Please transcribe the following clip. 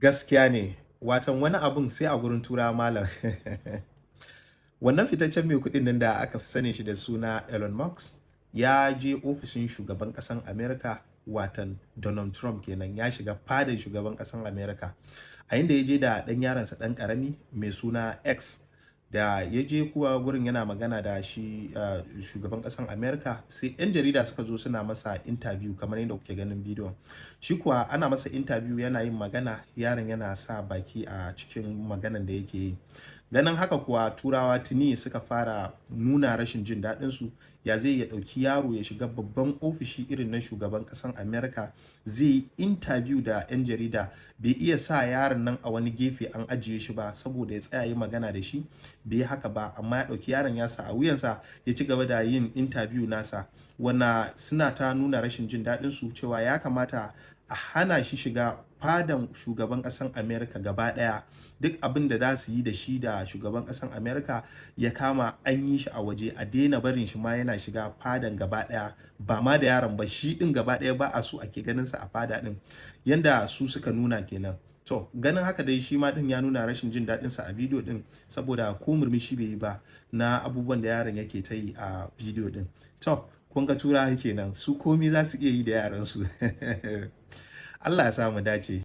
Gaskiya ne, watan wani abun sai a gurin Turawa, malam. Wannan fitaccen mai kuɗin nan da aka fi sanin shi da suna Elon Musk ya je ofishin shugaban ƙasan America, watan Donald Trump kenan, ya shiga fadan shugaban ƙasan America. A inda ya je da ɗan yaronsa ɗan ƙarami mai suna X. Da ya je kuwa gurin yana magana da shi shugaban ƙasan America, sai 'yan jarida suka zo suna masa interview kamar yadda kuke ganin bidiyon. Shi kuwa ana masa interview yana yin magana, yaron yana sa baki a cikin maganan da yake yi. Ganin haka kuwa, Turawa tuni suka fara nuna rashin jin daɗinsu. Ya zai ya ɗauki yaro ya shiga babban ofishi irin na shugaban ƙasan America zai yi interview da 'yan jarida, bai iya sa yaron nan a wani gefe an ajiye shi ba saboda ya tsaya yi magana da shi? Bai yi haka ba, amma ya ɗauki yaron ya sa a wuyansa ya ci gaba da yin interview nasa. Wannan suna ta nuna rashin jin daɗinsu cewa ya kamata a hana shi shiga fadan shugaban ƙasan America gaba ɗaya. Duk abin da za su yi da shi da shugaban ƙasan America ya kama an yi shi a waje, a daina barin shi ma yana shiga fadan gaba ɗaya, ba ma da yaron ba, shi ɗin gaba ɗaya ba a so ake ganin sa a fada ɗin, yanda su suka nuna kenan. To, ganin haka dai, shi ma ɗin ya nuna rashin jin daɗinsa a bidiyo ɗin, saboda ko murmushi bai yi ba na abubuwan da yaron yake ta yi a bidiyo ɗin. To, kun ga Turawa kenan, su komi za su iya yi da yaransu. Allah ya sa mu dace.